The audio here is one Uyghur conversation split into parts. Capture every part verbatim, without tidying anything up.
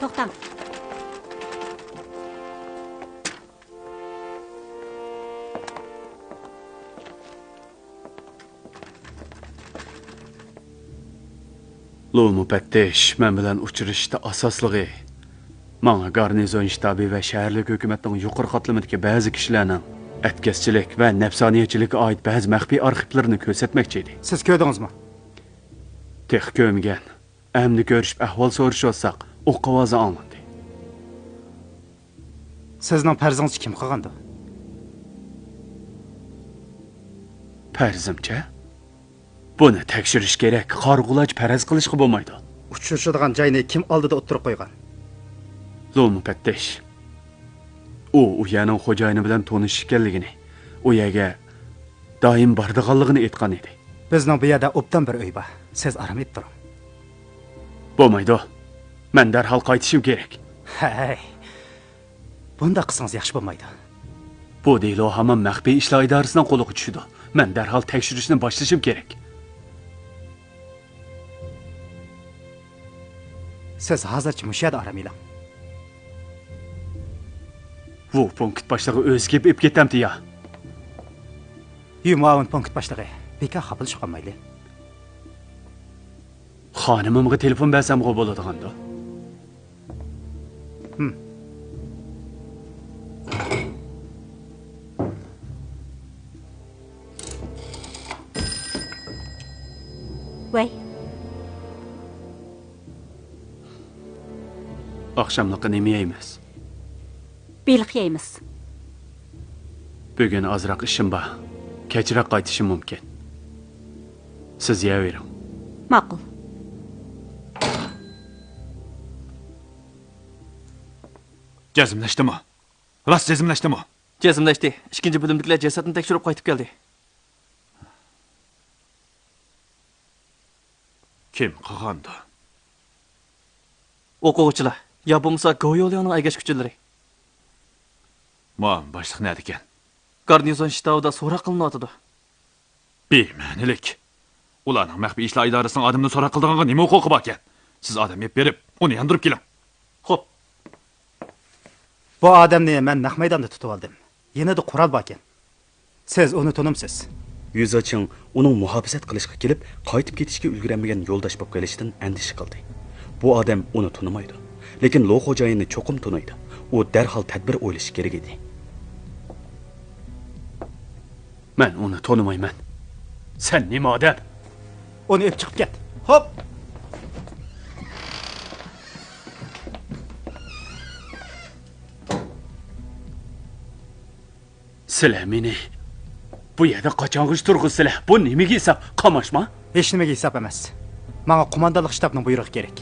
توختاڭ. لۇ مۇپەتتىش، مەن بىلەن ئۇچرىشىشتا ئاساسلىقى ماڭا گارنىزون شتابى ۋە شەھەرلىك ھۆكۈمەتنىڭ يۇقىرى قاتلىمىدىكى بەزى كىشىلەرنىڭ ئەتكەسچىلىك ۋە نەپسانىيەتچىلىككە ئائىت بەزى مەخپىي ئارخىپلىرىنى كۆرسەتمەكچى ئىدى. سىز كۆردىڭىزمۇ؟ تېخى كۆرمىگەن. ئەمدى كۆرۈشۈپ ئەھۋال سورىشىۋاتساق، ئوق ئاۋازى ئاڭلاندى. سىزنىڭ پەرىزىڭىزچە كىم قىلغاندۇ؟ پەرىزىمچە؟ بۇنى تەكشۈرۈش كېرەك، قارىغۇلارچە پەرەز قىلىشقا بولمايدۇ. ئۇچرىشىدىغان جاينى كىم ئالدىدا ئوتتۇرىغا قويغان؟ لۇ مۇپەتتىش. ئۇ، ئۇ يەرنىڭ خوجايىنى بىلەن تونۇش ئىكەنلىكىنى، ئۇ يەرگە دائىم بارىدىغانلىقىنى ئېيتقان ئىدى. بىزنىڭ بۇ يەردە ئوبدان بىر ئۆي بار. سىز ئارام ئېلىپ تۇرۇڭ. بولمايدۇ. مەن دەرھال قايتىشىم كېرەك. ھەي، بۇنداق قىلسىڭىز ياخشى بولمايدۇ. بۇ دېلو ھامان مەخپىي ئىشلار ئىدارىسىنىڭ قولىغا چۈشىدۇ. مەن دەرھال تەكشۈرۈشنى باشلىشىم كېرەك. سىز ھازىرچە مۇشۇ يەردە ئارام ئېلىڭ. ۋۇ پونكىت باشلىقى ئۆزى كېلىپ ئېلىپ كېتەمتى يا؟ يۈ مۇئاۋىن پونكىت باشلىقى، بىكار خاپىلىشىپ قالمايلى. خانىمىمغا تېلېفون بەرسەمغۇ بولىدىغاندۇ؟ ھىم. ۋەي. ئاخشاملىققا نېمە يەيمىز؟ بېلىق يەيمىز. بۈگۈن ئازراق ئىشىم بار. كەچرەك قايتىشىم مۇمكىن. سىز يەۋېرىڭ. ماقۇل. جەزملەشتىمۇ؟ راست جەزملەشتىمۇ؟ جەزملەشتى. ئىككىنچى بۆلۈمدىكىلەر جەسەتنى تەكشۈرۈپ قايتىپ كەلدى. كىم قىلغاندۇ؟ ئوقۇغۇچىلار يا بولمىسا گويولياڭنىڭ ئەگەشكۈچىلىرى. مۇئاۋىن باشلىق نەدىكەن؟ گارنىزون شتابىدا سوراق قىلىنىۋاتىدۇ. بىمەنىلىك. ئۇلارنىڭ مەخپىي ئىشلار ئىدارىسىنىڭ ئادىمىنى سوراق قىلىدىغانغا نېمە ھوقۇقى باركەن؟ سىز ئادەم ئېلىپ بېرىپ، ئۇنى ياندۇرۇپ كېلىڭ. خوپ. بۇ ئادەمنى مەن نەق مەيداندا تۇتۇۋالدىم. يېنىدا قورال باركەن. سىز ئۇنى تونۇمسىز؟ يۈزاچىڭ ئۇنىڭ مۇھاپىزەت قىلىشقا كېلىپ، قايتىپ كېتىشكە ئۈلگۈرەلمىگەن يولداش بولۇپ قېلىشىدىن ئەندىشە قىلدى. بۇ ئادەم ئۇنى تونۇمايدۇ. لېكىن لو خوجايىننى چوقۇم تونۇيدۇ. ئۇ دەرھال تەدبىر ئويلىشى كېرەك ئىدى. مەن ئۇنى تونۇمايمەن. سەن نېمە ئادەم؟ ئۇنى ئېلىپ چىقىپ كەت. خوپ. سىلەر مېنى بۇ يەردە قاچانغىچە تۇرغۇزىسىلەر؟ بۇ نېمىگە ھېساب؟ قاماشما؟ ھېچنېمىگە ھېساب ئەمەس. ماڭا قوماندانلىق شتابنىڭ بۇيرۇقى كېرەك.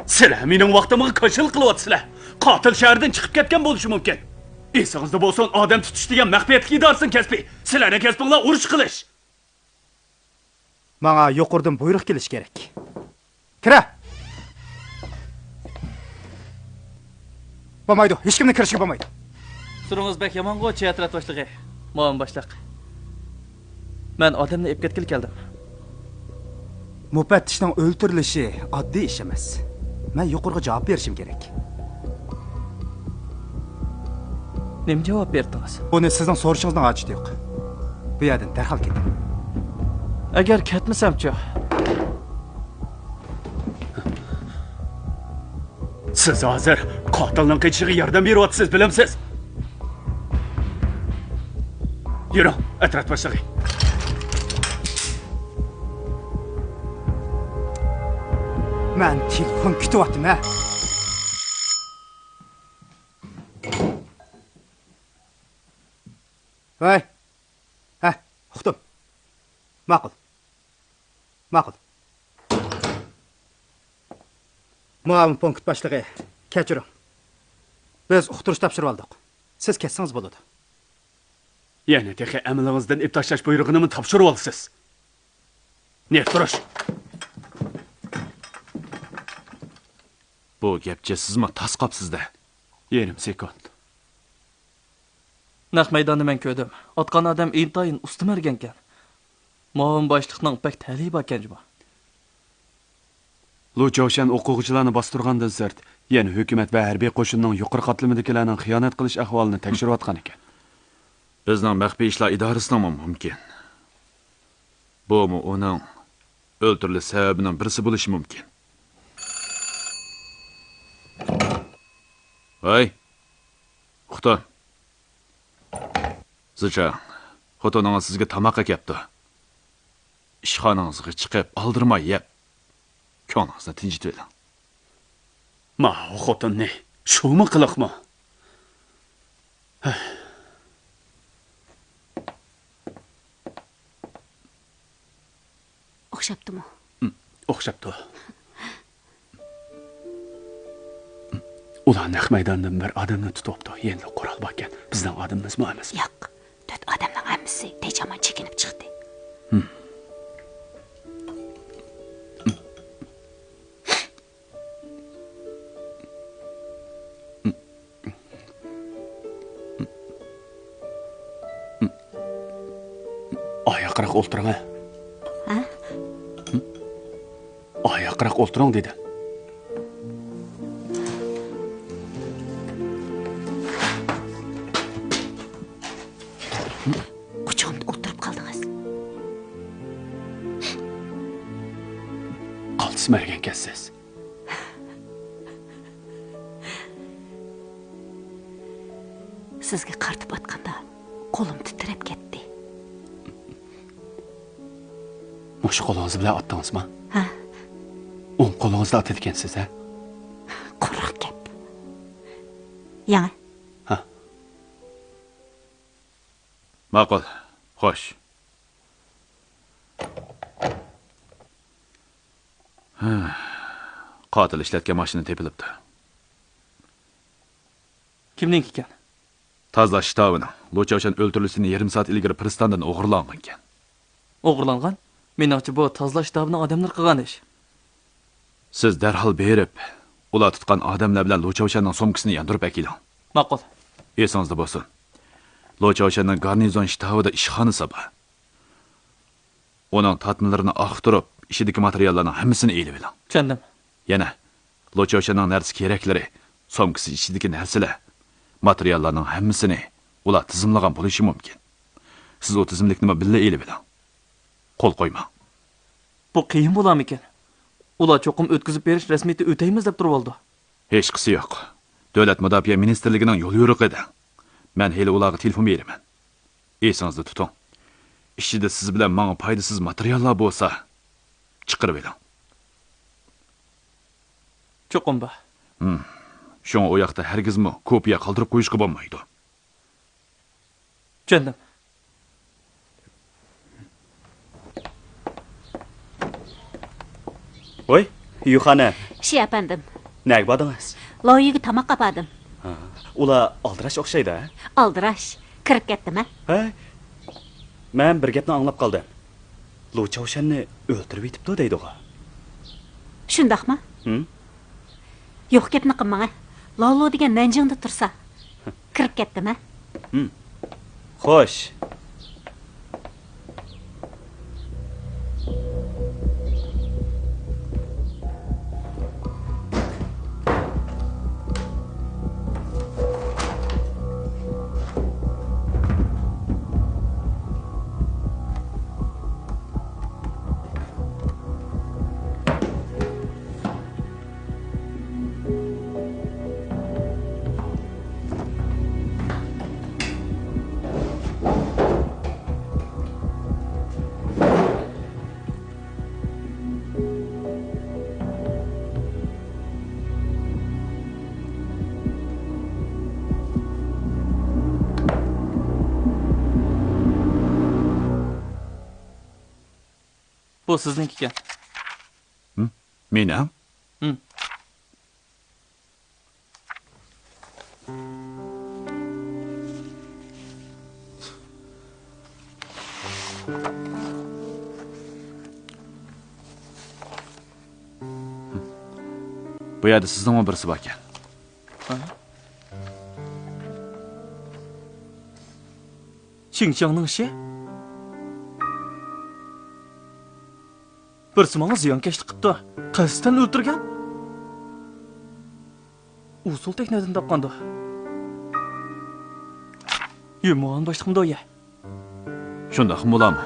سىلەر مېنىڭ ۋاقتىمغا كاشىلىق قىلىۋاتىسىلەر. قاتىل شەھەردىن چىقىپ كەتكەن بولۇشى مۇمكىن. ئېسىڭىزدە بولسۇن، ئادەم تۇتۇش دېگەن مەخپىيەتلىك ئىدارىسىنىڭ كەسپى. سىلەرنىڭ كەسپىڭلار ئۇرۇش قىلىش. ماڭا يۇقىرىدىن بۇيرۇق كېلىشى كېرەك. كىرە! بولمايدۇ، ھېچكىمنى كىرىشكە بولمايدۇ. سۈرىڭىز بەك يامانغۇ، چياترات باشلىقى. مۇئاۋىن باشلىق. مەن ئادەمنى ئېلىپ كەتكىلى كەلدىم. مۇپەتتىشنىڭ ئۆلتۈرۈلۈشى ئاددىي ئىش ئەمەس. مەن يۇقىرىغا جاۋاب بېرىشىم كېرەك. نېمە جاۋاب بەردىڭىز؟ بۇنى سىزنىڭ سورىشىڭىزنىڭ ھاجىتى يوق. بۇ يەردىن دەرھال كېتىڭ. ئەگەر كەتمىسەمچۇ؟ سىز ھازىر قاتىلنىڭ قېچىشىغا ياردەم بېرىۋاتىسىز، بىلەمسىز؟ يۈرۈڭ، ئەترەت باشلىقى. مەن تېلېفون كۈتۈۋاتىمەن. ۋەي. ھە، ئۇقتۇم. ماقۇل. ماقۇل. مۇئاۋىن پونكىت باشلىقى، كەچۈرۈڭ. بىز ئۇقتۇرۇش تاپشۇرۇۋالدۇق. سىز كەتسىڭىز بولىدۇ. يەنە تېخى ئەمىلىڭىزدىن ئېلىپ تاشلاش بۇيرۇقىنىمۇ تاپشۇرۇۋالىسىز. نېرى تۇرۇش. بۇ گەپچە سىزمۇ تاس قاپسىز-دە. يېرىم سېكۇنت. نەق مەيداننى مەن كۆردۈم. ئاتقان ئادەم ئىنتايىن ئۇستا مەرگەنكەن. مۇئاۋىن باشلىقنىڭ بەك تەلىيى باركەن جۇمۇ. لۇ چاۋشيەن ئوقۇغۇچىلارنى باستۇرغاندىن سىرت، يەنە ھۆكۈمەت ۋە ھەربىي قوشۇننىڭ يۇقىرى قاتلىمىدىكىلەرنىڭ خىيانەت قىلىش ئەھۋالىنى تەكشۈرۈۋاتقان ئىكەن. بىزنىڭ مەخپىي ئىشلار ئىدارىسىنىڭمۇ مۇمكىن. بۇمۇ ئۇنىڭ ئۆلتۈرۈلۈش سەۋەبىنىڭ بىرسى بولۇشى مۇمكىن. ھەي، خوتۇن. زىچاڭ، خوتۇنىڭىز سىزگە تاماق ئەكەپتۇ. ئىشخانىڭىزغا چىقىپ، ئالدىرىماي يەپ، كۆڭلىڭىزنى تىنچىتىۋېلىڭ. ماۋۇ خوتۇننى شۇمۇ قىلىقمۇ؟ ئوخشاپتىمۇ؟ ئوخشاپتۇ. ئۇلار نەق مەيداندىن بىر ئادەمنى تۇتۇپتۇ. يېنىدا قورال باركەن. بىزنىڭ ئادىمىمىزمۇ ئەمەس. ياق، تۆت ئادەمنىڭ ھەممىسى تېجامان چېكىنىپ چىقتى. ئاياقراق ئولتۇرۇڭ، ھە؟ ھە؟ ئاياقراق ئولتۇرۇڭ دېدىم. قۇچىقىمدا ئولتۇرۇپ قالدىڭىز. قالتىس مەرگەنكەنسىز. سىزگە قارىتىپ ئاتقاندا قولۇم تىترەپ كەتتى. مۇشۇ قولىڭىز بىلەن ئاتتىڭىزمۇ؟ ھە. ئوڭ قولىڭىزدا ئاتىدىكەنسىز، ھە؟ قۇرۇق گەپ. يېڭى. ھە. ماقۇل. خوش. قاتىل ئىشلەتكەن ماشىنا تېپىلىپتۇ. كىمنىڭكى ئىكەن؟ تازىلاش شتابىنىڭ. لۇ چاۋشيەن ئۆلتۈرۈلۈشتىن يېرىم سائەت ئىلگىرى پىرىستاندىن ئوغرىلانغانكەن. ئوغرىلانغان؟ مېنىڭچە، بۇ تازىلاش شتابىنىڭ ئادەملىرى قىلغان ئىش. سىز دەرھال بېرىپ، ئۇلار تۇتقان ئادەملەر بىلەن لۇ چاۋشيەننىڭ سومكىسىنى ياندۇرۇپ ئەكېلىڭ. ماقۇل. ئېسىڭىزدە بولسۇن، لۇ چاۋشيەننىڭ گارنىزون شتابىدا ئىشخانىسى بار. ئۇنىڭ تارتمىلىرىنى ئاختۇرۇپ، ئىچىدىكى ماتېرىياللارنىڭ ھەممىسىنى ئېلىۋېلىڭ. چۈشەندىم. يەنە، لۇ چاۋشيەننىڭ نەرسە-كېرەكلىرى، سومكىسى ئىچىدىكى نەرسىلەر، ماتېرىياللارنىڭ ھەممىسىنى ئۇلار تىزىملىغان بولۇشى مۇمكىن. سىز ئۇ تىزىملىكنىمۇ بىللە ئېلىۋېلىڭ. قول قويماڭ. بۇ قىيىن بولارمىكىن؟ ئۇلار چوقۇم ئۆتكۈزۈپ بېرىش رەسمىيىتى ئۆتەيمىز دەپ تۇرۇۋالىدۇ. ھېچقىسى يوق. دۆلەت مۇداپىئە مىنىستىرلىكىنىڭ يوليورۇقىدا. مەن ھېلى ئۇلارغا تېلېفون بېرىمەن. ئېسىڭىزدە تۇتۇڭ. ئىچىدە سىز بىلەن ماڭا پايدىسىز ماتېرىياللار بولسا، چىقىرىۋېلىڭ. چوقۇم بار. ھىم. شۇڭا ئۇ ياقتا ھەرگىزمۇ كوپىيە قالدۇرۇپ قويۇشقا بولمايدۇ. چۈشەندىم. ۋوي، يۈخەنە. شى ئەپەندىم. نەگە باردىڭىز؟ لاۋيۈگە تاماققا باردىم. ھا، ئۇلار ئالدىراش ئوخشايدۇ، ھە؟ ئالدىراش. كىرىپ كەتتىم، ھە؟ ھەي، مەن بىر گەپنى ئاڭلاپ قالدىم. لۇ چاۋشەننى ئۆلتۈرۈۋېتىپتۇ دەيدىغۇ. شۇنداقمۇ؟ ھىم؟ يوق گەپنى قىلماڭە. لالۇ دېگەن نەنجىڭدە تۇرسا. كىرىپ كەتتىم، ھە؟ ھىم. خوش. بۇ سىزنىڭكى ئىكەن. ھىم؟ مېنىڭ؟ ھىم. بۇ يەردە سىزنىڭمۇ بىرسى باركەن. ھە؟ چىڭچىڭنىڭ ئىشى؟ بىرسى ماڭا زىيانكەشلىك قىپتۇ. قەستەن ئۆلتۈرگەن. ئۇسۇل تېخنىكىدىن تاپقاندۇ. يۈمۇئان باشلىقمىدۇ يە؟ شۇنداقمۇ بولامۇ؟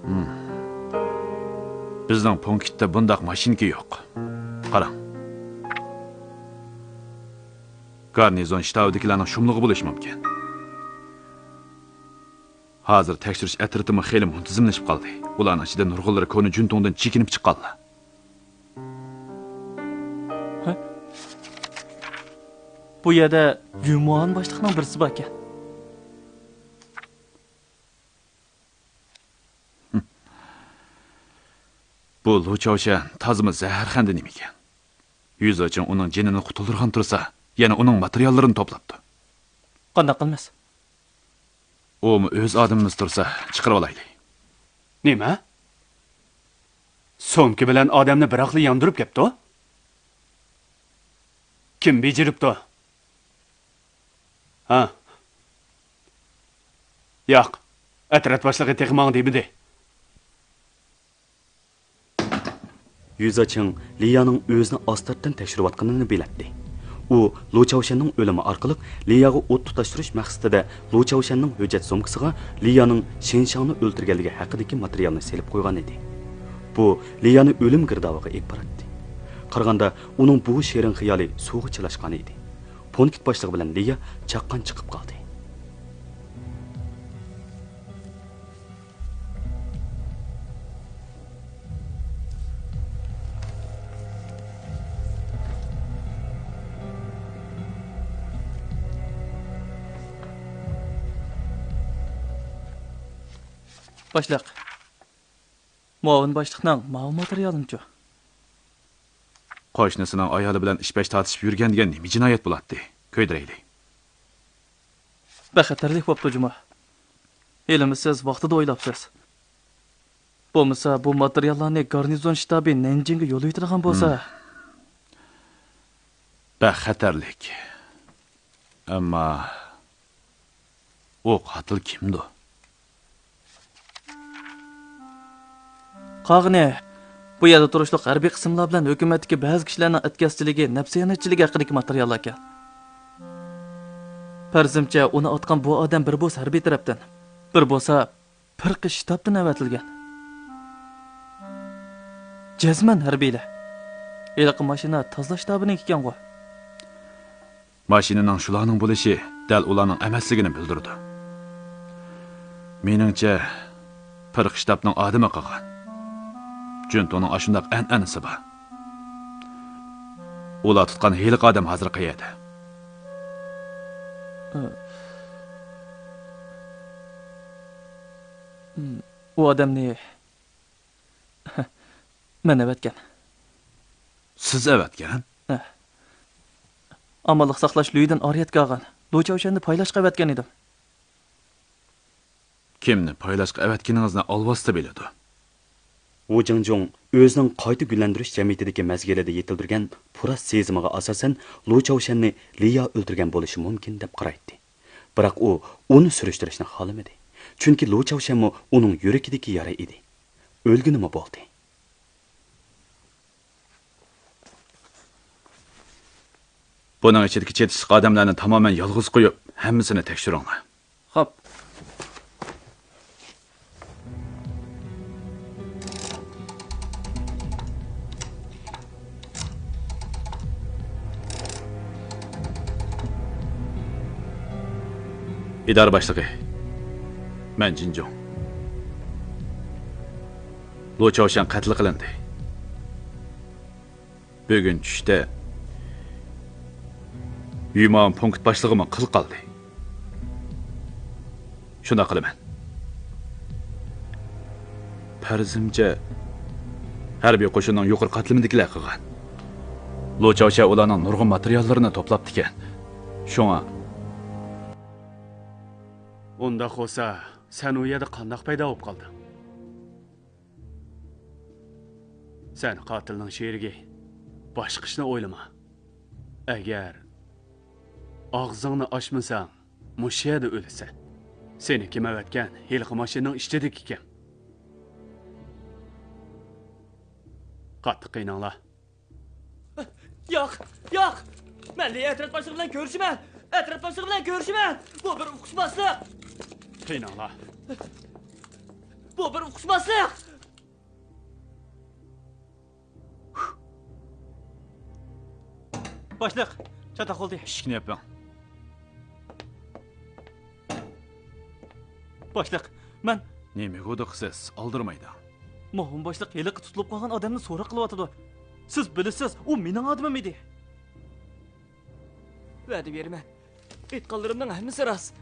ھىم. بىزنىڭ پونكىتتا بۇنداق ماشىنىكى يوق. قاراڭ. گارنىزون شتابىدىكىلەرنىڭ شۇملۇقى بولۇشى مۇمكىن. ھازىر تەكشۈرۈش ئەترىتىمۇ خېلى مۇنتىزىملىشىپ قالدى. ئۇلارنىڭ ئىچىدە نۇرغۇنلىرى كونا جۈنتۇڭدىن چېكىنىپ چىققانلار. ھە؟ بۇ يەردە يۈمۇئان باشلىقنىڭ بىرسى باركەن. بۇ لۇ چاۋشيەن تازىمۇ زەھەرخەندە نېمىكەن؟ يۈزاچىڭ ئۇنىڭ جېنىنى قۇتۇلدۇرغان تۇرسا، يەنە ئۇنىڭ ماتېرىياللىرىنى توپلاپتۇ. قانداق قىلىمىز؟ ئۇمۇ ئۆز ئادىمىمىز تۇرسا، چىقىرىۋالايلى. نېمە؟ سومكا بىلەن ئادەمنى بىراقلا ياندۇرۇپ كەپتۇ؟ كىم بېجىرىپتۇ؟ ھە. ياق. ئەترەت باشلىقى تېخى ماڭا دېمىدى. يۈزاچىڭ لىيانىڭ ئۆزىنى ئاستىرتىن تەكشۈرۈۋاتقىنىنى بىلەتتى. ئۇ لۇ چاۋشيەننىڭ ئۆلۈمى ئارقىلىق لىياغا ئوت تۇتاشتۇرۇش مەقسىتىدە لۇ چاۋشيەننىڭ ھۆججەت سومكىسىغا لىيانىڭ شېنشاڭنى ئۆلتۈرگەنلىكى ھەققىدىكى ماتېرىيالنى سېلىپ قويغان ئىدى. بۇ لىيانى ئۆلۈم گىردابىغا ئېلىپ باراتتى. قارىغاندا، ئۇنىڭ بۇ شېرىن خىيالى سۇغا چىلاشقان ئىدى. پونكىت باشلىقى بىلەن لىيا چاققان چىقىپ قالدى. باشلىق، مۇئاۋىن باشلىقنىڭ ماۋۇ ماتېرىيالىنىچۇ؟ قوشنىسىنىڭ ئايالى بىلەن ئىش-پەش تارتىشىپ يۈرگەن دېگەن نېمە جىنايەت بولاتتى؟ كۆيدۈرەيلى. بەك خەتەرلىك بوپتۇ جۇمۇ. ھېلىمۇ سىز ۋاقتىدا ئويلاپسىز. بولمىسا بۇ ماتېرىياللارنى گارنىزون شتابى نەنجىڭگە يوللىۋېتىدىغان بولسا. ھىم. بەك خەتەرلىك. ئەمما ئۇ قاتىل كىمدۇ؟ قالغىنى بۇ يەردە تۇرۇشلۇق ھەربىي قىسىملار بىلەن ھۆكۈمەتتىكى بەزى كىشىلەرنىڭ ئەتكەسچىلىكى، نەپسىيانەتچىلىكى ھەققىدىكى ماتېرىياللاركەن. پەرىزىمچە، ئۇنى ئاتقان بۇ ئادەم بىر بولسا ھەربىي تەرەپتىن، بىر بولسا پىرقە شتابتىن ئەۋەتىلگەن. جەزمەن ھەربىيلەر. ھېلىقى ماشىنا تازىلاش شتابىنىڭكى ئىكەنغۇ؟ ماشىنىنىڭ شۇلارنىڭ بولۇشى دەل ئۇلارنىڭ ئەمەسلىكىنى بىلدۈرىدۇ. مېنىڭچە، پىرقە شتابنىڭ ئادىمى قىلغان. جۈنتۇڭنىڭ ئاشۇنداق ئەنئەنىسى بار. ئۇلار تۇتقان ھېلىقى ئادەم ھازىر قەيەردە؟ ئۇ ئادەمنى مەن ئەۋەتكەن. سىز ئەۋەتكەن؟ ھە. ئامانلىق ساقلاش لۈيىدىن ئارىيەتكە ئالغان. لۇ چاۋشيەننى پايلاشقا ئەۋەتكەن ئىدىم. كىمنى پايلاشقا ئەۋەتكىنىڭىزنى ئالۋاستى بىلىدۇ. ۋۇ جىڭجۇڭ ئۆزىنىڭ قايتا گۈللەندۈرۈش جەمئىيىتىدىكى مەزگىلىدە يېتىلدۈرگەن پۇراس سېزىمىغا ئاساسەن، لۇ چاۋشيەننى لىيا ئۆلتۈرگەن بولۇشى مۇمكىن دەپ قارايتتى. بىراق ئۇ ئۇنى سۈرۈشتۈرۈشنى خالىمىدى. چۈنكى لۇ چاۋشيەنمۇ ئۇنىڭ يۈرىكىدىكى يارا ئىدى. ئۆلگىنىمۇ بولدى. بۇنىڭ ئىچىدىكى چېتىشلىق ئادەملەرنى تامامەن يالغۇز قويۇپ، ھەممىسىنى تەكشۈرۈڭلار. خوپ. ئىدارە باشلىقى، مەن جىنجۇڭ. لۇ چاۋشيەن قەتل قىلىندى. بۈگۈن چۈشتە يۈماۋېن پونكىت باشلىقىمۇ قىل قالدى. شۇنداق قىلىمەن. پەرىزىمچە، ھەربىي قوشۇننىڭ يۇقىرى قاتلىمىدىكىلەر قىلغان. لۇ چاۋشيەن ئۇلارنىڭ نۇرغۇن ماتېرىياللىرىنى توپلاپتىكەن. شۇڭا. ئۇنداق بولسا، سەن ئۇ يەردە قانداق پەيدا بولۇپ قالدىڭ؟ سەن قاتىلنىڭ شېرىكى. باشقا ئىشنى ئويلىما. ئەگەر ئاغزىڭنى ئاچمىساڭ، مۇشۇ يەردە ئۆلىسەن. سېنى كىم ئەۋەتكەن؟ ھېلىقى ماشىنىنىڭ ئىچىدىكى كىم؟ قاتتىق قىيناڭلار. ياق، ياق! مەن لى ئەترەت باشلىقى بىلەن كۆرۈشىمەن! ئەترەت باشلىقى بىلەن كۆرۈشىمەن! بۇ بىر ئۇقۇشماسلىق! قىيناڭلار. بۇ بىر ئۇقۇشماسلىق! باشلىق، چاتاق بولدى. ئىشىكنى يېپىڭ. باشلىق، مەن نېمە دېدىڭ سىز؟ ئالدىرىمايدۇ. ماۋۇن باشلىق ھېلىقى تۇتۇلۇپ قالغان ئادەمنى سوراق قىلىۋاتىدۇ. سىز بىلىسىز، ئۇ مېنىڭ ئادىمىم ئىدى. ۋەدە بېرىمەن، ئېيتقانلىرىمنىڭ ھەممىسى راست.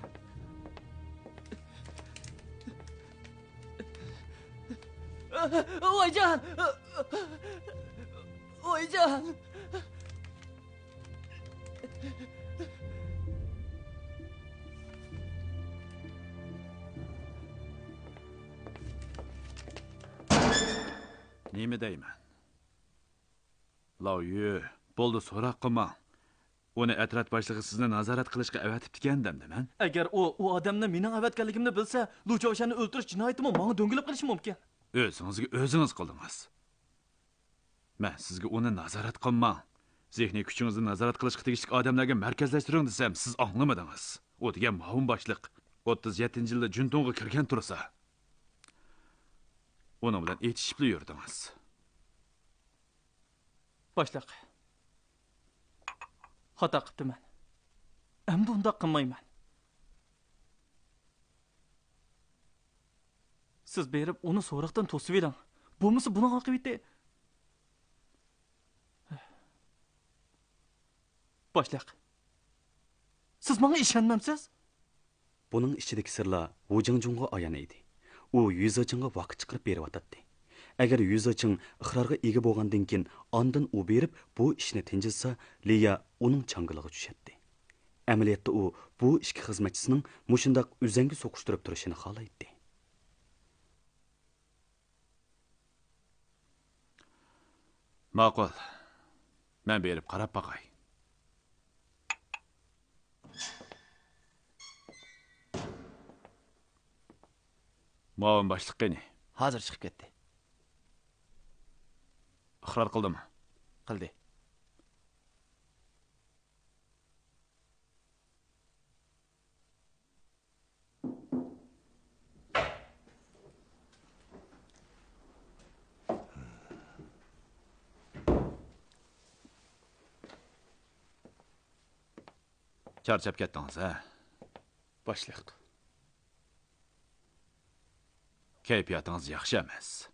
ۋايجان! ۋايجان! نېمە دەيمەن؟ لاۋيۈ، بولدى، سوراق قىلماڭ. ئۇنى ئەترەت باشلىقى سىزنى نازارەت قىلىشقا ئەۋەتىپتىكەن دەمدىمەن. ئەگەر ئۇ، ئۇ ئادەمنى مېنىڭ ئەۋەتكەنلىكىمنى بىلسە، لۇ چاۋشەننى ئۆلتۈرۈش جىنايىتىمۇ ماڭا دۆڭگىلىپ قېلىشى مۇمكىن. ئۆزىڭىزگە ئۆزىڭىز قىلدىڭىز. مەن سىزگە ئۇنى نازارەت قىلماڭ، زېھنىي كۈچىڭىزنى نازارەت قىلىشقا تېگىشلىك ئادەملەرگە مەركەزلەشتۈرۈڭ دېسەم، سىز ئاڭلىمىدىڭىز. ئۇ دېگەن ماۋۇن باشلىق، ئوتتۇز يەتتىنچى يىلدا جۈنتۇڭغا كىرگەن تۇرسا، ئۇنىڭ بىلەن ئېتىشىپلا يۈردىڭىز. باشلىق، خاتا قىپتىمەن. ئەمدى ئۇنداق قىلمايمەن. سىز بېرىپ ئۇنى سوراقتىن توسۇۋېلىڭ. بولمىسا بۇنىڭ ئاقىۋىتى. باشلىق، سىز ماڭا ئىشەنمەمسىز؟ بۇنىڭ ئىچىدىكى سىرلار ۋۇ جىڭجۇڭغا ئايان ئىدى. ئۇ يۈزېچىڭغا ۋاقىت چىقىرىپ بېرىۋاتاتتى. ئەگەر يۈزېچىڭ ئىقرارغا ئىگە بولغاندىن كېيىن ئاندىن ئۇ بېرىپ بۇ ئىشنى تىنجىتسا، لىيا ئۇنىڭ چاڭگىلىغا چۈشەتتى. ئەمەلىيەتتە ئۇ بۇ ئىككى خىزمەتچىسىنىڭ مۇشۇنداق ئۈزەڭگە سوقۇشتۇرۇپ تۇرۇشىنى خالايتتى. ماقۇل. مەن بېرىپ قاراپ باقاي. مۇئاۋىن باشلىق قېنى؟ ھازىر چىقىپ كەتتى. ئىقرار قىلدىمۇ؟ قىلدى. چارچاپ كەتتىڭىز، ھە؟ باشلىق. كەيپىياتىڭىز ياخشى ئەمەس.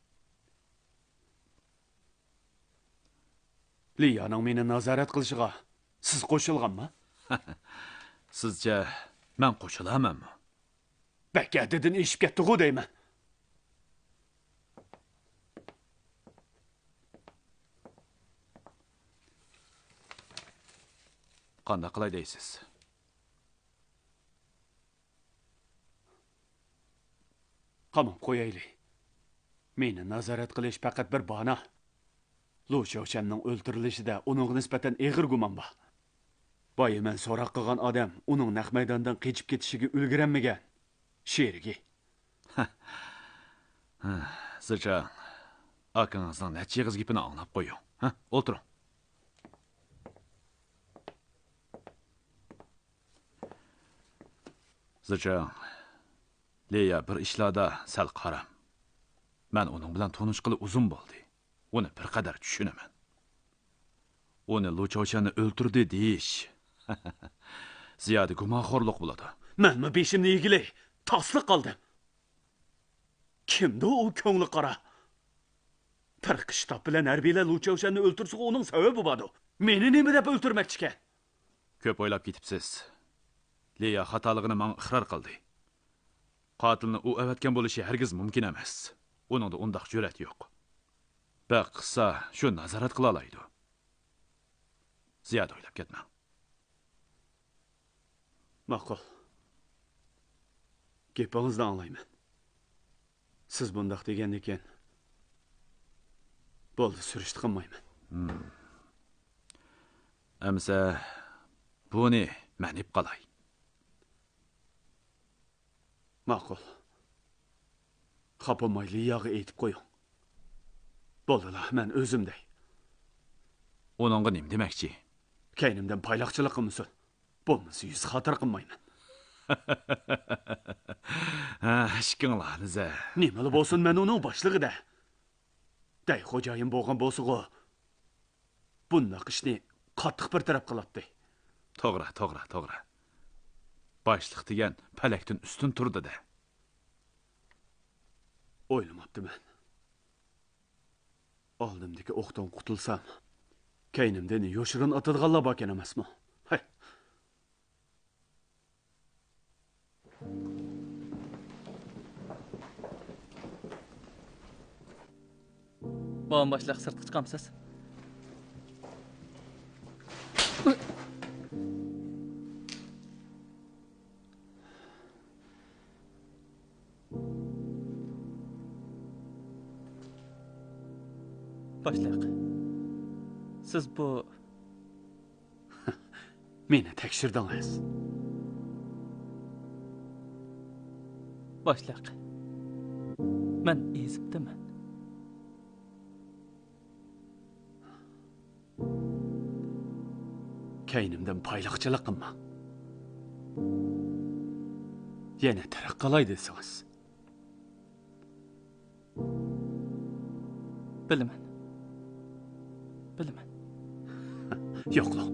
لىيانىڭ مېنى نازارەت قىلىشىغا سىز قوشۇلغانمۇ؟ سىزچە مەن قوشۇلامەنمۇ؟ بەك ھەددىدىن ئېشىپ كەتتىغۇ دەيمەن. قانداق قىلاي دەيسىز؟ قاماپ قويايلى. مېنى نازارەت قىلىش پەقەت بىر بانا. لۇ شياۋشەننىڭ ئۆلتۈرۈلۈشىدە ئۇنىڭغا نىسبەتەن ئېغىر گۇمان بار. بايا مەن سوراق قىلغان ئادەم ئۇنىڭ نەق مەيداندىن قېچىپ كېتىشىگە ئۈلگۈرەلمىگەن شېرىكى. زىچاڭ، ئاكىڭىزنىڭ نەچچە ئېغىز گېپىنى ئاڭلاپ قويۇڭ. ھە، ئولتۇرۇڭ. زىچاڭ، ليا بىر ئىشلاردا سەل قارام. مەن ئۇنىڭ بىلەن تونۇشقىلى ئۇزۇن بولدى. ئۇنى بىر قەدەر چۈشىنىمەن. ئۇنى لۇ چاۋشەننى ئۆلتۈردى دېيىش زىيادە گۇمانخورلۇق بولىدۇ. مەنمۇ بېشىمنى ئېگىلى تاسلا قالدىم. كىمدۇ ئۇ كۆڭلى قارا؟ پىرقى شتاب بىلەن ھەربىيلەر لۇ چاۋشەننى ئۆلتۈرسىغۇ ئۇنىڭ سەۋەبى باردۇ. مېنى نېمە دەپ ئۆلتۈرمەكچىكەن؟ كۆپ ئويلاپ كېتىپسىز. ليا خاتالىقىنى ماڭا ئىقرار قىلدى. قاتىلنى ئۇ ئەۋەتكەن بولۇشى ھەرگىز مۇمكىن ئەمەس. ئۇنىڭدا ئۇنداق جۈرئەت يوق. بەك قىسسا شۇ نازارەت قىلالايدۇ. زىيادە ئويلاپ كەتمەڭ. ماقۇل. گېپىڭىزنى ئاڭلايمەن. سىز بۇنداق دېگەندىكىن، بولدى، سۈرۈشتە قىلمايمەن. ھىم. ئەمسە بۇنى مەن ئېلىپ قالاي. ماقۇل. خاپا بولماي لىياغا ئېيتىپ قويۇڭ. بولدىلا، مەن ئۆزۈم دەي. ئۇنىڭغا نېمە دېمەكچى؟ كەينىمدىن پايلاقچىلىق قىلمىسۇن. بولمىسا يۈز خاتىرە قىلمايمەن. ھە، ئىككىڭلارنى زە. نېمىلا بولسۇن، مەن ئۇنىڭ باشلىقى-دە. دەي خوجايىن بولغان بولسىغۇ، بۇنداق ئىشنى قاتتىق بىر تەرەپ قىلاتتى. توغرا، توغرا، توغرا. باشلىق دېگەن پەلەكتىن ئۈستۈن تۇرىدۇ-دە. ئويلىماپتىمەن. ئالدىمدىكى ئوقتىن قۇتۇلسام، كەينىمدىن يوشۇرۇن ئاتىدىغانلار باركەن ئەمەسمۇ؟ ھەي. بوۋام باشلىق، سىرتقا چىقامسىز؟ باشلىق، سىز بۇ مېنى تەكشۈردىڭىز. باشلىق، مەن ئېزىپتىمەن. كەينىمدىن پايلاقچىلىق قىلماڭ. يەنە تىرىك قالاي دېسىڭىز. بىلىمەن. بىلىمەن. يوقلاڭ.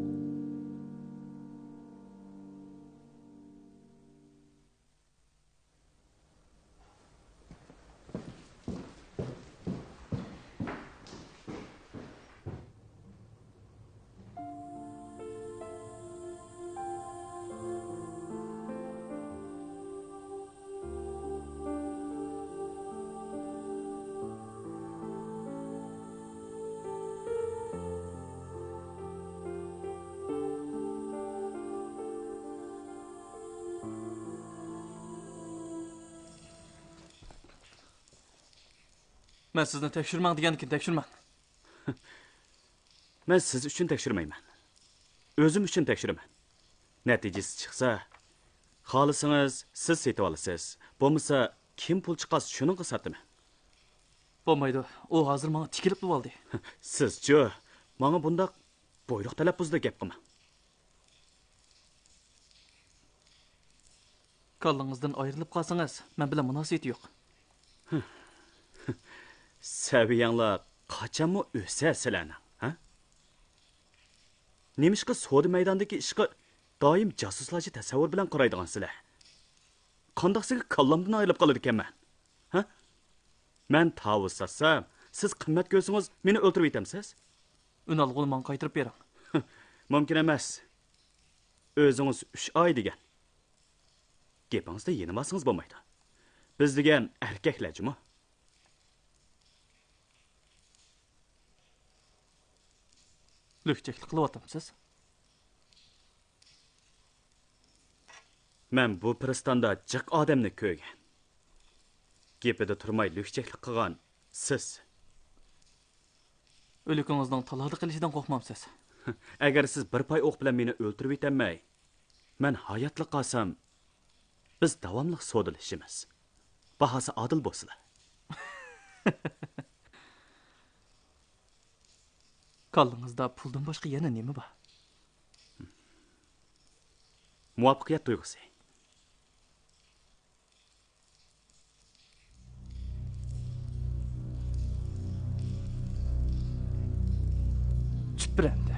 مەن سىزنى تەكشۈرمەڭ دېگەندىكىن تەكشۈرمەڭ. مەن سىز ئۈچۈن تەكشۈرمەيمەن. ئۆزۈم ئۈچۈن تەكشۈرىمەن. نەتىجىسى چىقسا، خالىسىڭىز سىز سېتىۋالىسىز. بولمىسا، كىم پۇل چىقارسا شۇنىڭغا ساتىمەن. بولمايدۇ. ئۇ ھازىر ماڭا تىكىلىپلا بولدى. سىزچۇ؟ ماڭا بۇنداق بۇيرۇق تەلەپپۇزدا گەپ قىلماڭ. كاللىڭىزدىن ئايرىلىپ قالسىڭىز، مەن بىلەن مۇناسىۋىتى يوق. سەۋىيەڭلار قاچانمۇ ئۆسە سىلەرنىڭ، ھە؟ نېمىشقا سودا مەيدانىدىكى ئىشقا دائىم جاسۇسلارچە تەسەۋۋۇر بىلەن قارايدىغان سىلەر؟ قانداقسىگە كاللامدىن ئايرىلىپ قالىدىكەنمەن؟ ھە؟ مەن تاۋۇز ساتسام، سىز قىممەت كۆرسىڭىز، مېنى ئۆلتۈرۈۋېتەمسىز؟ ئۈنئالغۇنى ماڭا قايتۇرۇپ بېرىڭ. مۇمكىن ئەمەس. ئۆزىڭىز ئۈچ ئاي دېگەن. گېپىڭىزدە يېنىۋالسىڭىز بولمايدۇ. بىز دېگەن ئەركەكلەر جۇمۇ. لۈكچەكلىك قىلىۋاتامسىز؟ مەن بۇ پىرىستاندا جىق ئادەمنى كۆرگەن. گېپىدە تۇرماي لۈكچەكلىك قىلغان سىز. ئۆلۈكىڭىزنىڭ تالادا قېلىشىدىن قورقمامسىز؟ ئەگەر سىز بىر پاي ئوق بىلەن مېنى ئۆلتۈرۈۋېتەلمەي، مەن ھاياتلىق قالسام، بىز داۋاملىق سودىلىشىمىز. باھاسى ئادىل بولسىلا. كاللىڭىزدا پۇلدىن باشقا يەنە نېمە بار؟ مۇۋەپپەقىيەت تۇيغۇسى. تۈپرەندە.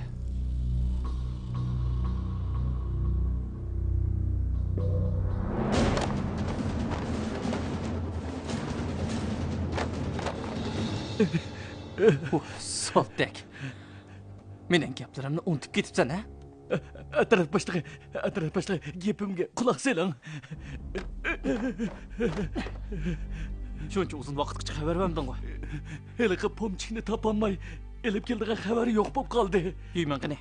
ۋاھ، سالتەك. مېنىڭ گەپلىرىمنى ئۇنتۇپ كېتىپسەن، ھە؟ ئەترەت باشلىقى، ئەترەت باشلىقى، گېپىمگە قۇلاق سېلىڭ. شۇنچە ئۇزۇن ۋاقىتقىچە خەۋەر بەرمىدىڭغۇ؟ ھېلىقى پومچىكنى تاپالماي، ئېلىپ كېلىدىغان خەۋەر يوق بولۇپ قالدى. يۈيمىڭ قېنى؟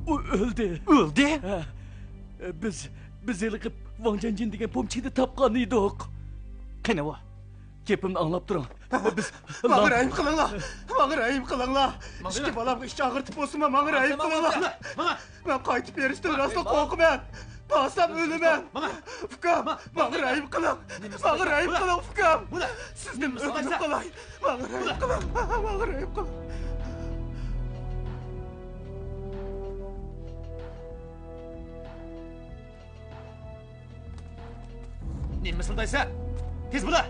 ئۇ ئۆلدى. ئۆلدى؟ ھە. بىز، بىز ھېلىقى ۋاڭ جيەنجىن دېگەن پومچىكنى تاپقان ئىدۇق. قېنى ئۇ؟ گېپىمنى ئاڭلاپ تۇرۇڭ. بىز ماڭا رەھىم قىلىڭلار! ماڭا رەھىم قىلىڭلار! ئىككى بالامغا ئىچ ئاغرىتىپ بولسىمۇ، ماڭا رەھىم قىلىڭلار! ماڭا! مەن قايتىپ بېرىشتىن راستلا قورقىمەن! قالسام ئۆلىمەن. ئۇكام، ماڭا رەھىم قىلىڭ. ماڭا رەھىم قىلىڭ، ئۇكام. سىزدىن ئۆتۈنۈپ قالاي. ماڭا رەھىم قىلىڭ. ماڭا رەھىم قىلىڭ. نېمە مىسىلدايسەن؟ تېز بولا!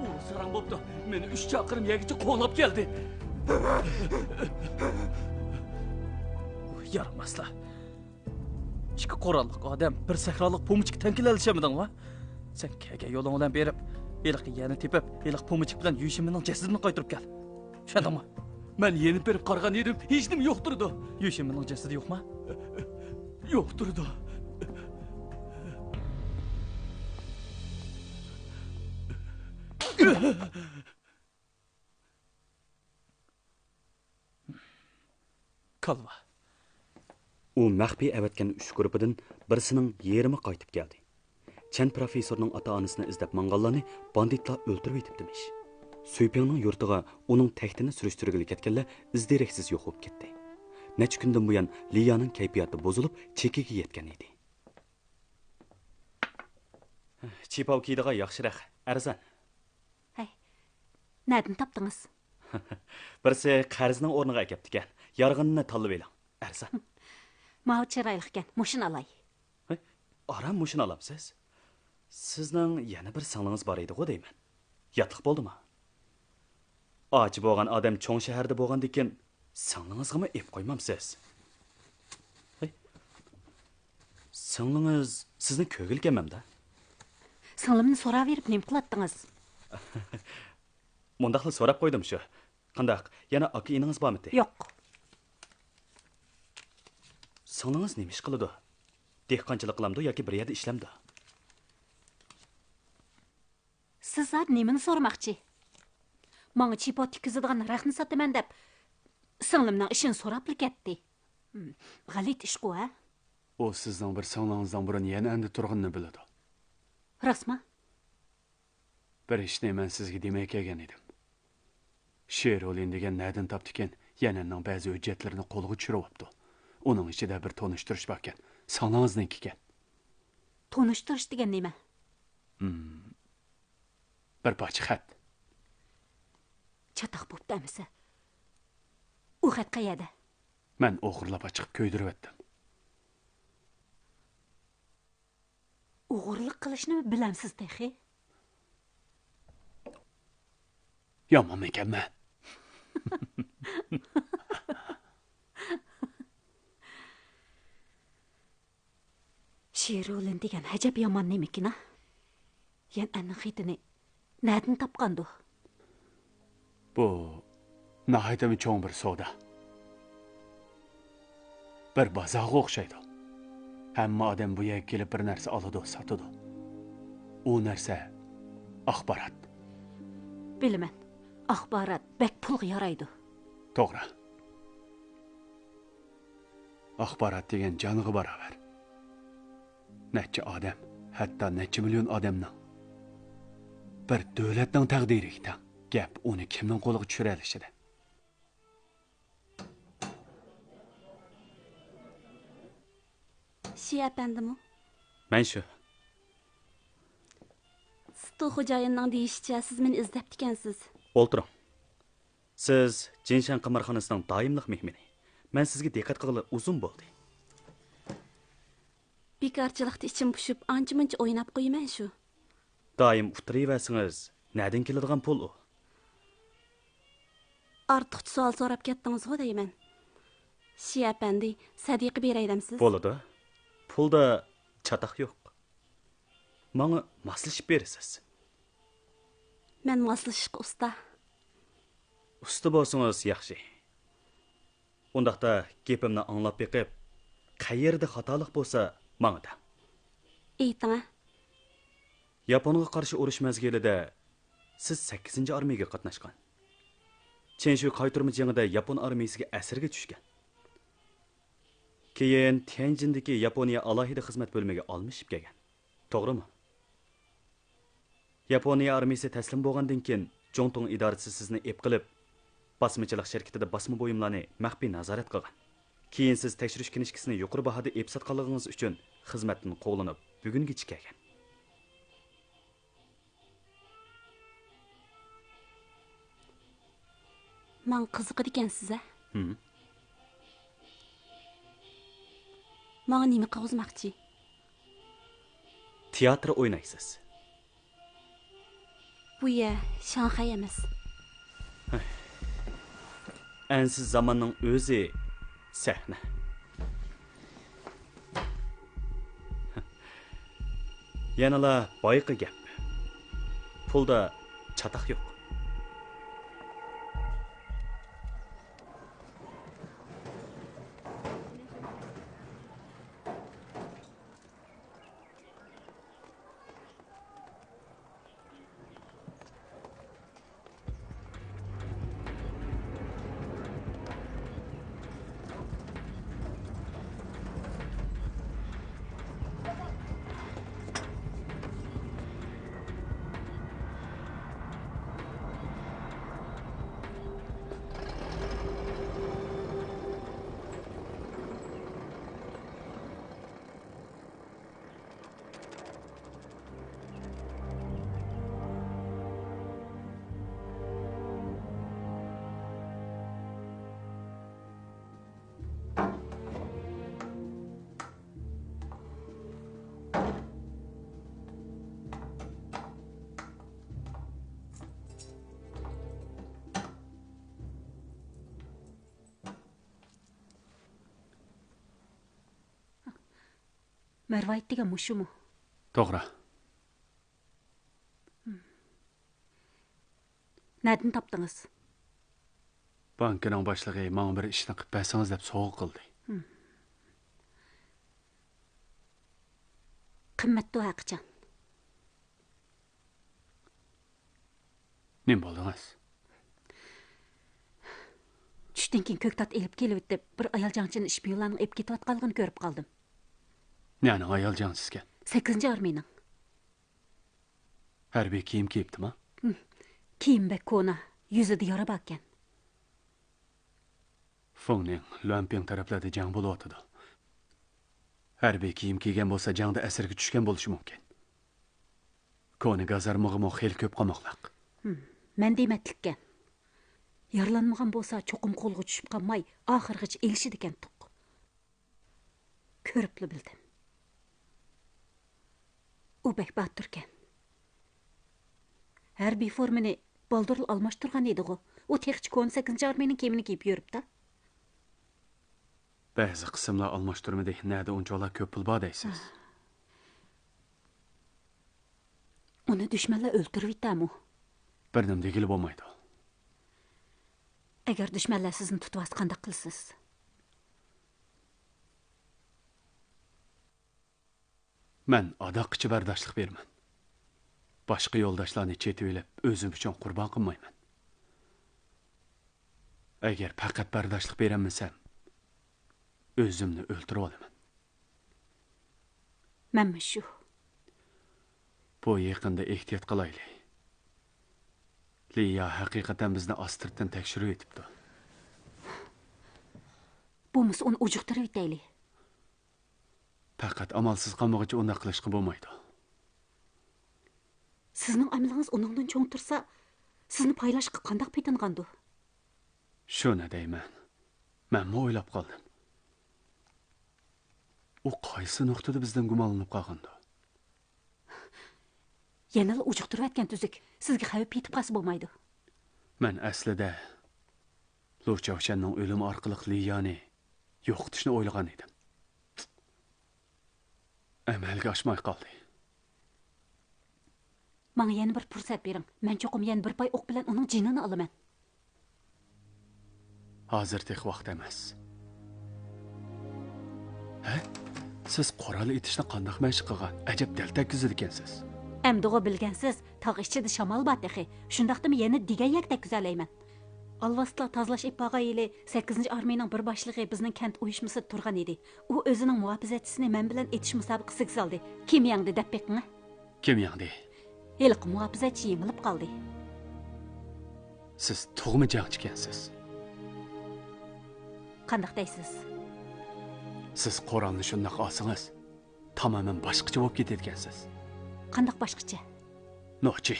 ئۇ ساراڭ بوپتۇ. مېنى ئۈچ چاقىرىم يەرگىچە قوغلاپ كەلدى. يارىماسلا. ئىككى قوراللىق ئادەم بىر سەھرالىق پومىچكا تەڭ كېلەلىشەلمىدىڭ ۋە؟ سەن كەلگەن يولۇڭ بىلەن بېرىپ، ھېلىقى يەرنى تېپىپ، ھېلىقى پومىچىك بىلەن يۈشىمىنىڭ جەسىتىنى قايتۇرۇپ كەل. چۈشەندىڭمۇ؟ مەن يېنىپ بېرىپ قارىغان ئىدىم، ھېچنېمە يوق تۇرىدۇ. يۈشىمىنىڭ جەسىتى يوقما؟ يوق تۇرىدۇ. كالۋا. ئۇ مەخپىي ئەۋەتكەن ئۈچ گۇرۇپپىدىن بىرسىنىڭ يېرىمى قايتىپ كەلدى. چەن پىروفېسسورنىڭ ئاتا-ئانىسىنى ئىزدەپ ماڭغانلارنى باندىتلار ئۆلتۈرۈۋېتىپتىمىش. سۈيپىڭنىڭ يۇرتىغا ئۇنىڭ تەختىنى سۈرۈشتۈرگىلى كەتكەنلەر ئىز-دېرەكسىز يوق بولۇپ كەتتى. نەچچە كۈندىن بۇيان لىيانىڭ كەيپىياتى بۇزۇلۇپ، چېكىگە يەتكەن ئىدى. چىپاۋ كىيىدىغان ياخشىراق، ئەرزان. ھەي، نەدىن تاپتىڭىز؟ بىرسى قەرزنىڭ ئورنىغا ئەكەپتىكەن، يارىغىنىنى تاللىۋېلىڭ، ئەرزان. ماۋۇ چىرايلىقكەن، مۇشۇنى ئالاي. ھەي، ئاران مۇشۇنى ئالامسىز؟ سىزنىڭ يەنە بىر سىڭلىڭىز بار ئىدىغۇ دەيمەن. ياتلىق بولدىما؟ ئاچا بولغان ئادەم چوڭ شەھەردە بولغاندىكىن، سىڭلىڭىزغىمۇ ئېپ قويمامسىز؟ ھەي، سىڭلىڭىز سىزنى كۆرگىلى كەلمەمدۇ؟ سىڭلىمنى سوراۋېرىپ نېمە قىلاتتىڭىز؟ مۇنداقلا سوراپ قويدۇم شۇ. قانداق، يەنە ئاكا-ئىنىڭىز بارمىتى؟ يوق. سىڭلىڭىز نېمە ئىش قىلىدۇ؟ دېھقانچىلىق قىلامدۇ ياكى بىر يەردە ئىشلەمدۇ؟ سىز زادى نېمىنى سورىماقچى؟ ماڭا چىپاۋ تىككۈزىدىغان رەختنى ساتىمەن دەپ، سىڭلىمنىڭ ئىشىنى سوراپلا كەتتى. ھىم، غەلىتە ئىشقۇ، ھە؟ ئۇ سىزنىڭ بىر سىڭلىڭىزنىڭ بۇرۇن يەنئەندە تۇرغىنىنى بىلىدۇ. راستما؟ بىر ئىشنى مەن سىزگە دېمەي كەلگەن ئىدىم. شېرولىن دېگەن نەدىن تاپتىكىن، يەنئەننىڭ بەزى ھۆججەتلىرىنى قولغا چۈشۈرۈۋاپتۇ. ئۇنىڭ ئىچىدە بىر تونۇشتۇرۇش باركەن. سىڭلىڭىزنىڭكىكەن. تونۇشتۇرۇش دېگەن نېمە؟ ھىم. بىر پارچە خەت. چاتاق بوپتۇ ئەمىسە. ئۇ خەت قەيەردە؟ مەن ئوغرىلاپ ئاچىقىپ كۆيدۈرۈۋەتتىم. ئوغرىلىق قىلىشنىمۇ بىلەمسىز تېخى؟ يامانمىكەنمەن؟ شېرولىن دېگەن ئەجەب يامان نېمىكىن-ھە؟ يەنئەننىڭ خېتىنى نەدىن تاپقاندۇ؟ بۇ ناھايىتىمۇ چوڭ بىر سودا. بىر بازارغا ئوخشايدۇ. ھەممە ئادەم بۇ يەرگە كېلىپ بىر نەرسە ئالىدۇ، ساتىدۇ. ئۇ نەرسە ئاخبارات. بىلىمەن، ئاخبارات بەك پۇلغا يارايدۇ. توغرا. ئاخبارات دېگەن جانغا باراۋەر. نەچچە ئادەم، ھەتتا نەچچە مىليون ئادەمنىڭ، بىر دۆلەتنىڭ تەقدىرىگە تەڭ. گەپ ئۇنى كىمنىڭ قولىغا چۈشۈرەلىشىدە. شى ئەپەندىمۇ؟ مەن شۇ. ستۇ خوجايىننىڭ دېيىشىچە، سىز مېنى ئىزدەپتىكەنسىز. ئولتۇرۇڭ. سىز جىنشەن قىمارخانىسىنىڭ دائىملىق مېھمىنى. مەن سىزگە دىققەت قىلغىلى ئۇزۇن بولدى. بىكارچىلىقتا ئىچىم پۇشۇپ، ئانچە-مۇنچە ئويناپ قويىمەن شۇ. دائىم ئۇتتۇرۇۋەرسىڭىز، نەدىن كېلىدىغان پۇل ئۇ؟ ئارتۇقچە سوئال سوراپ كەتتىڭىزغۇ دەيمەن. شى ئەپەندى، سەدىقە بېرەي دەمسىز؟ بولىدۇ. پۇلدا چاتاق يوق. ماڭا ماسلىشىپ بېرىسىز. مەن ماسلىشىشقا ئۇستا. ئۇستا بولسىڭىز ياخشى. ئۇنداقتا گېپىمنى ئاڭلاپ بېقىپ، قەيەردە خاتالىق بولسا ماڭا دەڭ. ئېيتىڭە. ياپونغا قارشى ئۇرۇش مەزگىلىدە سىز سەككىزىنچى ئارمىيەگە قاتناشقان. چېنشۇ قايتۇرما جېڭىدە ياپون ئارمىيەسىگە ئەسىرگە چۈشكەن. كېيىن تيەنجىندىكى ياپونىيە ئالاھىدە خىزمەت بۆلۈمىگە ئالمىشىپ كەلگەن. توغرىمۇ؟ ياپونىيە ئارمىيەسى تەسلىم بولغاندىن كېيىن، جۇڭتۇڭ ئىدارىسى سىزنى ئېپ قىلىپ، باسمىچىلىق شىركىتىدە باسما بۇيۇملارنى مەخپىي نازارەت قىلغان. كېيىن سىز تەكشۈرۈش كىنىشكىسىنى يۇقىرى باھادا ئېپىسات قىلغىنىڭىز ئۈچۈن خىزمەتتىن قوغلىنىپ، بۈگۈنگىچە كەلگەن. ماڭا قىزىقىدىكەنسىز، ھە؟ ھىم. ماڭا نېمە قىلغۇزماقچى؟ تىياتىر ئوينايسىز. بۇ يەر شاڭخەي ئەمەس. ئەنسىز زاماننىڭ ئۆزى سەھنە. يەنىلا بايىقى گەپ. پۇلدا چاتاق يوق. مەرۋايىت دېگەن مۇشۇمۇ؟ توغرا. نەدىن تاپتىڭىز؟ بانكىنىڭ باشلىقى ماڭا بىر ئىشنى قىلىپ بەرسىڭىز دەپ سوۋغا قىلدى. قىممەتتۇ ھەقىچان. نېمە بولدىڭىز؟ چۈشتىن كېيىن كۆكتات ئېلىپ كېلىۋېتىپ، بىر ئايال جەڭچىنى شپىيونلارنىڭ ئېلىپ كېتىۋاتقانلىقىنى كۆرۈپ قالدىم. نەنىڭ ئايال جەڭچىسىكەن؟ سەككىزىنچى ئارمىيىنىڭ. ھەربىي كىيىم كىيىپتىما؟ ھىم. كىيىم بەك كونا، يۈزىدە يارا باركەن. فېڭنىڭ، لۈەنپىڭ تەرەپلەردە جەڭ بولۇۋاتىدۇ. ھەربىي كىيىم كىيگەن بولسا، جەڭدە ئەسىرگە چۈشكەن بولۇشى مۇمكىن. كونا گازارمىغىمۇ خېلى كۆپ قاماقلىق. ھىم، مەن دېمەتلىككەن. يارىلانمىغان بولسا، چوقۇم قولغا چۈشۈپ قالماي، ئاخىرغىچە ئېلىشىدىكەنتۇق. كۆرۈپلا بىلدىم. ئۇ بەك باتۇركەن. ھەربىي فورمىنى بالدۇرلا ئالماشتۇرغان ئىدىغۇ. ئۇ تېخىچە كونا سەككىزىنچى ئارمىيەنىڭ كىيىمىنى كىيىپ يۈرۈپتۇ. بەزى قىسىملار ئالماشتۇرمىدى. نەدە ئۇنچىۋالا كۆپ پۇل بار دەيسىز؟ ئۇنى دۈشمەنلەر ئۆلتۈرۈۋېتەمۇ؟ بىر نېمە دېگىلى بولمايدۇ. ئەگەر دۈشمەنلەر سىزنى تۇتۇۋالسا قانداق قىلىسىز؟ مەن ئاداققىچە بەرداشلىق بېرىمەن. باشقا يولداشلارنى چېتىۋېلىپ، ئۆزۈم ئۈچۈن قۇربان قىلمايمەن. ئەگەر پەقەت بەرداشلىق بېرەلمىسەم، ئۆزۈمنى ئۆلتۈرۈۋالىمەن. مەنمۇ شۇ. بۇ يېقىندا ئېھتىيات قىلايلى. لىيا ھەقىقەتەن بىزنى ئاستىرتىن تەكشۈرۈۋېتىپتۇ. بولمىسا ئۇنى ئۇجۇقتۇرۇۋېتەيلى. پەقەت ئامالسىز قالمىغۇچە ئۇنداق قىلىشقا بولمايدۇ. سىزنىڭ ئامىلىڭىز ئۇنىڭدىن چوڭ تۇرسا، سىزنى پايلاشقا قانداق پېتىنغاندۇ؟ شۇنى دەيمەن. مەنمۇ ئويلاپ قالدىم. ئۇ قايسى نۇقتىدا بىزدىن گۇمانلىنىپ قالغاندۇ؟ يەنىلا ئۇجۇقتۇرۇۋەتكەن تۈزۈك. سىزگە خەۋپ يېتىپ قالسا بولمايدۇ. مەن ئەسلىدە لۇ چاۋشەننىڭ ئۆلۈمى ئارقىلىق لىيانى يوقىتىشنى ئويلىغان ئىدىم. ئەمەلگە ئاشماي قالدى. ماڭا يەنە بىر پۇرسەت بېرىڭ. مەن چوقۇم يەنە بىر پاي ئوق بىلەن ئۇنىڭ جېنىنى ئالىمەن. ھازىر تېخى ۋاقىت ئەمەس. ھە؟ سىز قورال ئېتىشنى قانداق مەشىق قىلغان؟ ئەجەب دەل تەگكۈزىدىكەنسىز. ئەمدىغۇ بىلگەنسىز، تاغ ئىچىدە شامال بار تېخى. شۇنداقتىمۇ يەنە دېگەن يەردە تەگكۈزەلەيمەن. ئالۋاستىلار تازىلاش ئېلىپ بارغان يىلى سەككىزىنچى ئارمىيىنىڭ بىر باشلىقى بىزنىڭ كەنت ئۇيۇشمىسىدا تۇرغان ئىدى. ئۇ ئۆزىنىڭ مۇھاپىزەتچىسىنى مەن بىلەن ئېتىش مۇسابىقىسىگە سالدى. كىم يەڭدى دەپ بېقىڭە. كىم يەڭدى؟ ھېلىقى مۇھاپىزەتچى يېڭىلىپ قالدى. سىز تۇغما جەڭچىكەنسىز. قانداق دەيسىز؟ سىز قورالنى شۇنداق ئالسىڭىز، تامامەن باشقىچە بولۇپ كېتىدىكەنسىز. قانداق باشقىچە؟ نوچى.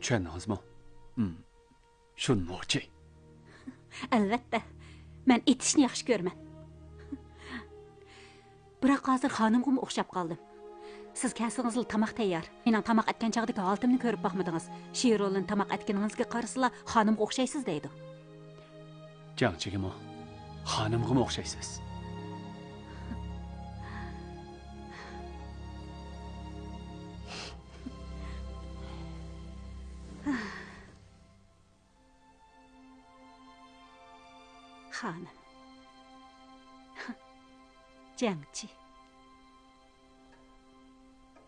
چۈشەندىڭىزمۇ؟ ھىم. شۇ نوچى. ئەلۋەتتە. مەن ئېتىشنى ياخشى كۆرىمەن. بىراق ھازىر خانىمغىمۇ ئوخشاپ قالدىم. سىز كەلسىڭىزلا تاماق تەييار. مېنىڭ تاماق ئەتكەن چاغدىكى ھالىتىمنى كۆرۈپ باقمىدىڭىز. شىرولىن تاماق ئەتكىنىڭىزگە قارىسىلا خانىمغا ئوخشايسىز دەيدۇ. جاڭچىگىمۇ، خانىمغىمۇ ئوخشايسىز. خانىم. جاڭچى.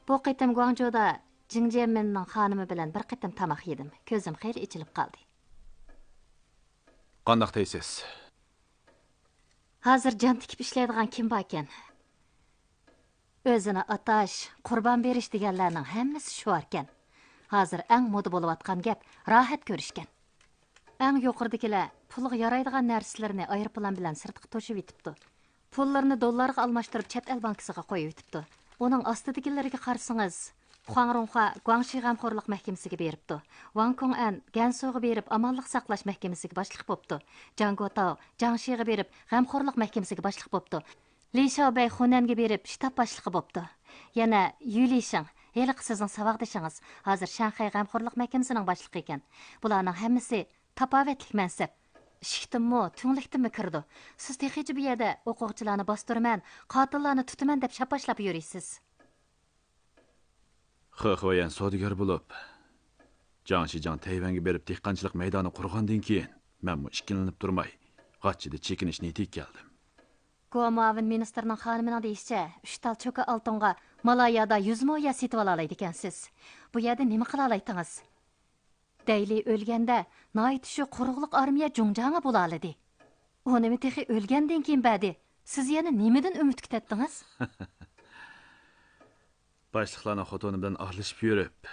بۇ قېتىم گۇاڭجۇدا جىڭ جيەنمىننىڭ خانىمى بىلەن بىر قېتىم تاماق يېدىم. كۆزۈم خېلى ئېچىلىپ قالدى. قانداق دەيسىز؟ ھازىر جان تىكىپ ئىشلەيدىغان كىم باركەن؟ ئۆزىنى ئاتاش، قۇربان بېرىش دېگەنلەرنىڭ ھەممىسى شۇ ئاركەن. ھازىر ئەڭ مودا بولۇۋاتقان گەپ راھەت كۆرۈشكەن. ئەڭ يۇقىرىدىكىلەر پۇلغا يارايدىغان نەرسىلىرىنى ئايروپىلان بىلەن سىرتقا توشۇۋېتىپتۇ. پۇللىرىنى دوللارغا ئالماشتۇرۇپ، چەت ئەل بانكىسىغا قويۇۋېتىپتۇ. ئۇنىڭ ئاستىدىكىلىرىگە قارىسىڭىز، خۇاڭ رۇڭخۇا گۇاڭشى غەمخورلۇق مەھكىمىسىگە بېرىپتۇ. ۋاڭ كۇڭئەن گەنسۇغا بېرىپ، ئامانلىق ساقلاش مەھكىمىسىگە باشلىق بوپتۇ. جاڭ گوتاۋ جاڭشىغا بېرىپ، غەمخورلۇق مەھكىمىسىگە باشلىق بوپتۇ. لى شياۋبەي خۇنەنگە بېرىپ، شتاب باشلىقى بوپتۇ. يەنە يۈ لىشىڭ، ھېلىقى سىزنىڭ ساۋاقدىشىڭىز، ھازىر شاڭخەي غەمخورلۇق مەھكىمىسىنىڭ باشلىقى ئىكەن. بۇلارنىڭ ھەممىسى تاپاۋەتلىك مەنسەپ. ئىشىكتىنمۇ، تۈڭلۈكتىنمۇ كىرىدۇ. سىز تېخىچە بۇ يەردە ئوقۇغۇچىلارنى باستۇرىمەن، قاتىللارنى تۇتىمەن دەپ شاپاشلاپ يۈرىسىز. خې خېۋيەن سودىگەر بولۇپ، جاڭ شىجاڭ تەيۋەنگە بېرىپ دېھقانچىلىق مەيدانى قۇرغاندىن كېيىن، مەنمۇ ئىككىلىنىپ تۇرماي، غاچچىدە چېكىنىش نىيىتىگە كەلدىم. گۇا مۇئاۋىن مىنىستىرنىڭ خانىمىنىڭ دېيىشىچە، ئۈچ تال چوكا ئالتۇنغا مالايادا يۈز مو يەر سېتىۋالالايدىكەنسىز. بۇ يەردە نېمە قىلالايتىڭىز؟ دەيلى ئۆلگەندە، ناھايىتى شۇ قۇرۇقلۇق ئارمىيە جۇڭجاڭا بولالىدى. ئۇنىمۇ تېخى ئۆلگەندىن كېيىن بەردى. سىز يەنە نېمىدىن ئۈمىد كۈتەتتىڭىز؟ باشلىقلارنىڭ خوتۇنى بىلەن ئارىلىشىپ يۈرۈپ،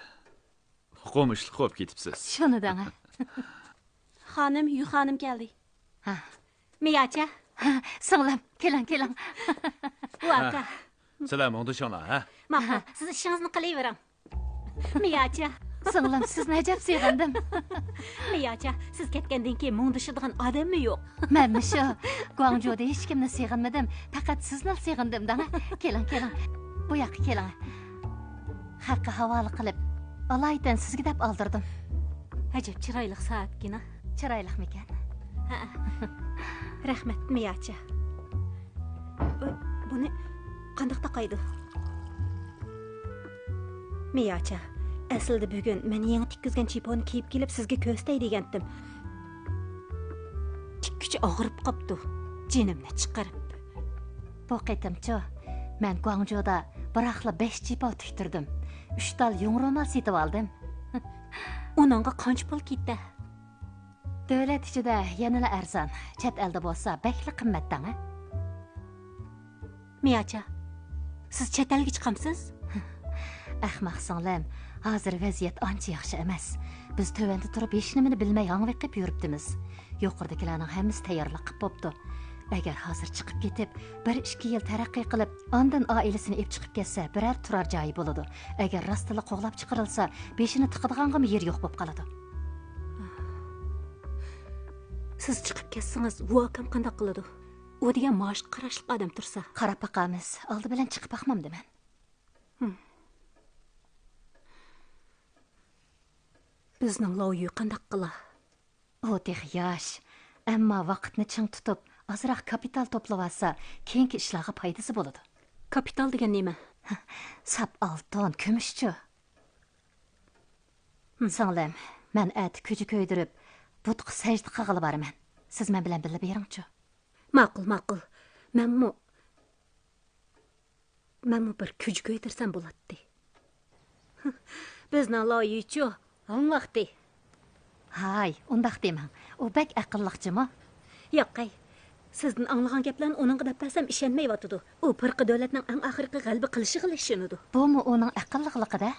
قومۇشلۇق بولۇپ كېتىپسىز. شۇنى دەڭە. خانىم، يۈ خانىم كەلدى. ھە. مىياچە. ھە، سىڭلىم، كېلىڭ، كېلىڭ. ۋاكا. سىلەر مۇڭدىشىڭلار، ھە؟ ماقۇل، سىز ئىشىڭىزنى قىلىۋېرىڭ. مىياچە. سىڭلىم، سىزنى ئەجەب سېغىندىم. مىياچە، سىز كەتكەندىن كېيىن مۇڭدىشىدىغان ئادەممۇ يوق. مەنمۇ شۇ. گۇاڭجۇدا ھېچكىمنى سېغىنمىدىم. پەقەت سىزنىلا سېغىندىم دەڭە. كېلىڭ، كېلىڭ. بۇ ياققا كېلىڭ. خەققە ھاۋالە قىلىپ، ئالايىتەن سىزگە دەپ ئالدۇردۇم. ئەجەب چىرايلىق سائەتكىنا. چىرايلىقمىكەن؟ ھەئە. رەھمەت، مىياچە. ئۇ، بۇنى قانداق تاقايدۇ؟ مىياچە، ئەسلىدە بۈگۈن مەن يېڭى تىككۈزگەن چىپوننى كىيىپ كېلىپ سىزگە كۆرسىتەي دېگەنتىم. تىككۈچى ئاغرىپ قاپتۇ، جېنىمنى چىقىرىپ. بۇ قېتىمچۇ، مەن گۇاڭجۇدا بىراقلا بەش چىپاۋ تىكتۈردۈم. ئۈچ تال يۇڭ رومال سېتىۋالدىم. ئۇنىڭغا قانچە پۇل كېتە؟ دۆلەت ئىچىدە يەنىلا ئەرزان، چەت ئەلدە بولسا بەكلا قىممەت دەڭە. مىياچا، سىز چەت ئەلگە چىقامسىز؟ ئەخمەق سىڭلىم، ھازىر ۋەزىيەت ئانچە ياخشى ئەمەس. بىز تۆۋەندە تۇرۇپ ھېچنېمىنى بىلمەي ھاڭۋېقىپ يۈرۈپتىمىز. يۇقىرىدىكىلەرنىڭ ھەممىسى تەييارلىق قىپ بوپتۇ. ئەگەر ھازىر چىقىپ كېتىپ، بىر ئىككى يىل تەرەققىي قىلىپ، ئاندىن ئائىلىسىنى ئېلىپ چىقىپ كەتسە، بىرەر تۇرار جايى بولىدۇ. ئەگەر راستلا قوغلاپ چىقىرىلسا، بېشىنى تىقىدىغانغىمۇ يېرى يوق بولۇپ قالىدۇ. سىز چىقىپ كەتسىڭىز، ۋۇ ئاكام قانداق قىلىدۇ؟ ئۇ دېگەن مائاشقا قاراشلىق ئادەم تۇرسا. قاراپ باقارمىز. ئالدى بىلەن چىقىپ باقمامدىمەن. ھىم. بىزنىڭ لاۋيۈ قانداق قىلا؟ ئۇ تېخى ياش. ئەمما ۋاقىتنى چىڭ تۇتۇپ، ئازراق كاپىتال توپلىۋالسا، كېيىنكى ئىشلارغا پايدىسى بولىدۇ. كاپىتال دېگەن نېمە؟ ساپ ئالتۇن، كۈمۈشچۇ. ھىم. سىڭلىم، مەن ئەتە كۈجە كۆيدۈرۈپ، بۇتقا سەجدە قىلغىلى بارىمەن. سىز مەن بىلەن بىللە بېرىڭچۇ. ماقۇل، ماقۇل. مەنمۇ. مەنمۇ بىر كۈجە كۆيدۈرسەم بولاتتى. بىزنىڭ لايىچۇ ھاڭ ۋاقتى. ھاي، ئۇنداق دېمەڭ. ئۇ بەك ئەقىللىق جۇمۇ. ياقەي، سىزدىن ئاڭلىغان گەپلەرنى ئۇنىڭغا دەپ بەرسەم ئىشەنمەيۋاتىدۇ. ئۇ پىرقە دۆلەتنىڭ ئەڭ ئاخىرقى غەلىبە قىلىشىغىلا ئىشىنىدۇ. بۇمۇ ئۇنىڭ ئەقىللىقلىقىدە.